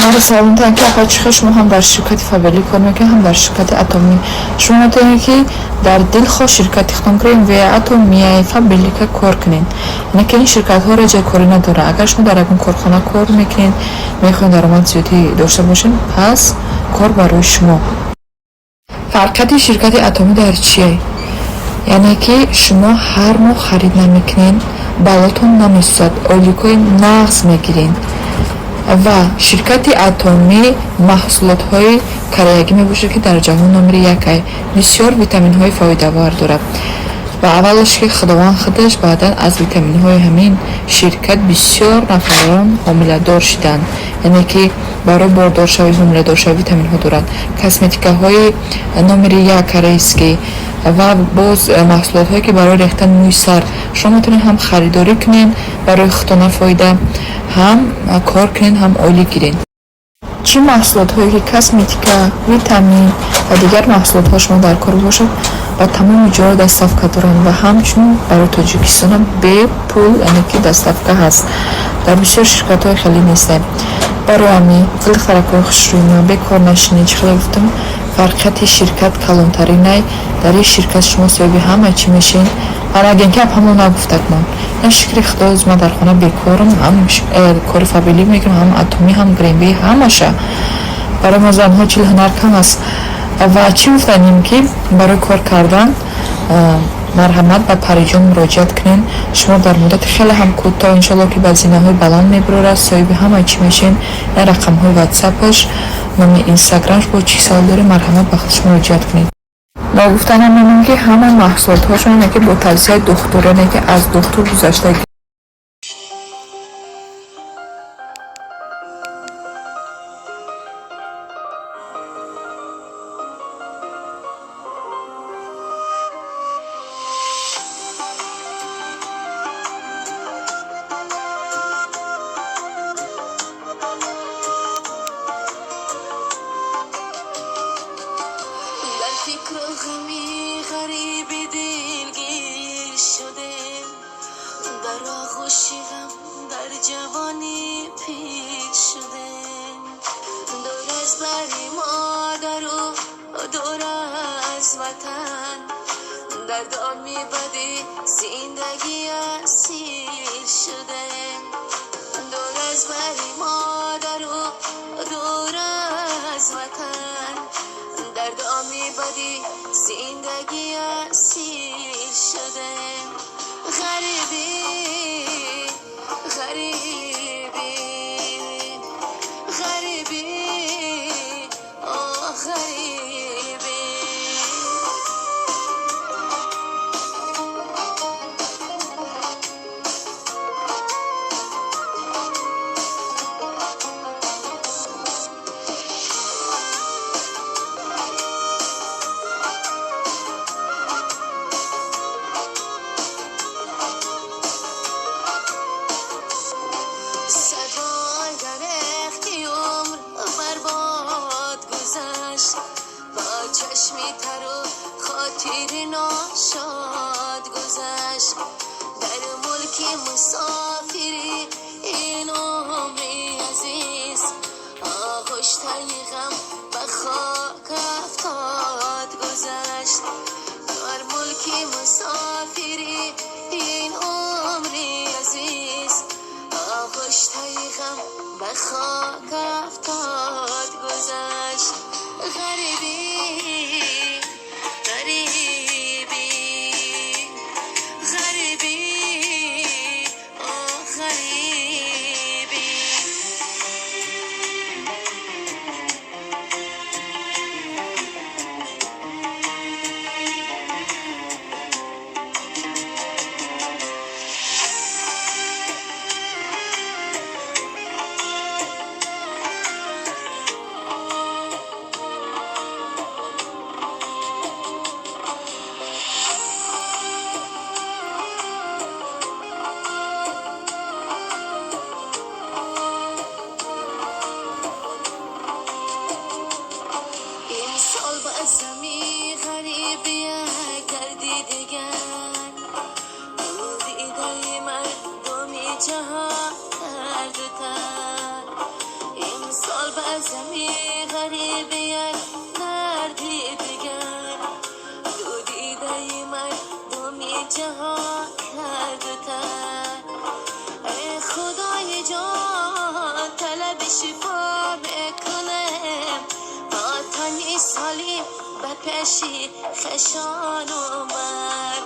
Маро савол метавонад, ки апа, чӣ хел шумо ҳам дар ширкати Фаберлик кор мекунед, ҳам дар ширкати Атомӣ? Шумо метавонед, ки дар дилхоҳ ширкати худтон кунед, ВА Атомия, Фаберлика кор кунед. Яъне ки ин ширкатҳо реҷаи корӣ надоранд. Агар шумо дар ягон корхона кор мекунед, мехоҳед даромади зиёдӣ дошта бошед, пас кор барои шумо. Фарқияти ширкати Атомӣ дар чие? Яъне ки шумо ҳар моҳ харид намекунед, баллотон намесӯзад, ойликҳои нағз мегиред. Ва ширкати Атомӣ маҳсулотҳои кореягӣ мебошад, ки дар ҷаҳон номери якай, бисёр витаминҳои фоидавар дорад. Ва аввалаш ки Худованд худаш, баъдан аз витаминҳои ҳамин ширкат бисёр нафарон ҳомиладор шиданд, яъне ки барои бордоршавӣ, ҳомиладоршавӣ витаминҳо дорад. Косметикаҳои номери як корейский ва боз маҳсулотҳое, ки барои рехтани мӯи сар. Шумо метавонед ҳам харидорӣ кунед барои худтона фоида, ҳам кор кунед, ҳам ойлик гиред. Чӣ маҳсулотҳое ки косметика, витамин ва дигар маҳсулотҳо шумо дар кор бошад, ба тамоми ҷоро доставка доранд ва ҳамчунин барои Тоҷикистонам бепул, яъне ки доставка ҳаст. Дар бисёр ширкатҳои хеле нестем. Барои ҳамин, духтаракои хушрӯи ман, бекор нашинед. Чӣ хеле гуфтам, фарқияти ширкат калонтаринай. Дар ин ширкат шумо соҳиби ҳама чӣ мешед. Ҳараген ки ҳамо нагуфтак ман, на шукри Худо, ман дар хона бекорам, ҳам кори Фаберлик мекунам, ҳам Атомӣ, ҳам Гринвей, ҳамаша. Барои мо занҳо 40 ҳунар кам аст. Ва чӣ гуфтанем, ки барои кор кардан марҳамат, ба Париҷон муроҷиат кунед. Шумо дар муддати хеле ҳам кӯтоҳ, иншоалло, ки ба зинаҳои баланд мебарорад, соҳиби ҳама чӣ мешед. Ин рақамҳои ватсапаш, номи инстаграмш. Бо чӣ савол доред, марҳамат, ба худаш муроҷиат кунед. Ногуфта намонем, ки ҳама маҳсулотҳошон ки бо тавсияи духтур, яъне ки аз духтур гузашта. Дар фикру ғами ғариби дилгир шудем, дар оғӯши ғам дар ҷавонӣ пир шудем. Дур аз бари модару дур аз ватан, дар доми бади зиндагӣ асир шудем. Дур аз бари модару дур аз ватан, дар доми бади зиндагӣ асир шудем. Ғарибӣ, ғарибӣ, ғарибӣ, о ғарибӣ. Сад бор дарахти умр барбод гузашт, бо чашми тару хотири ношод гузашт. Дар мулки мусофирӣ ин умри азиз, оғуштаи ғам ба хок афтод гузашт. Дар мулки мусофирӣ ин умри азиз, оғуштаи ғам ба хок афтод гузашт. Ғарибӣ, ғарибӣ, ғарибӣ, о ғарибӣ. Сол ба зами ғариби як марди дигар, ду дидаи мардуми ҷаҳон карду тар. Эй Худои ҷон, талаби шифо мекунем, бо тани солим ба пеши хешон омад.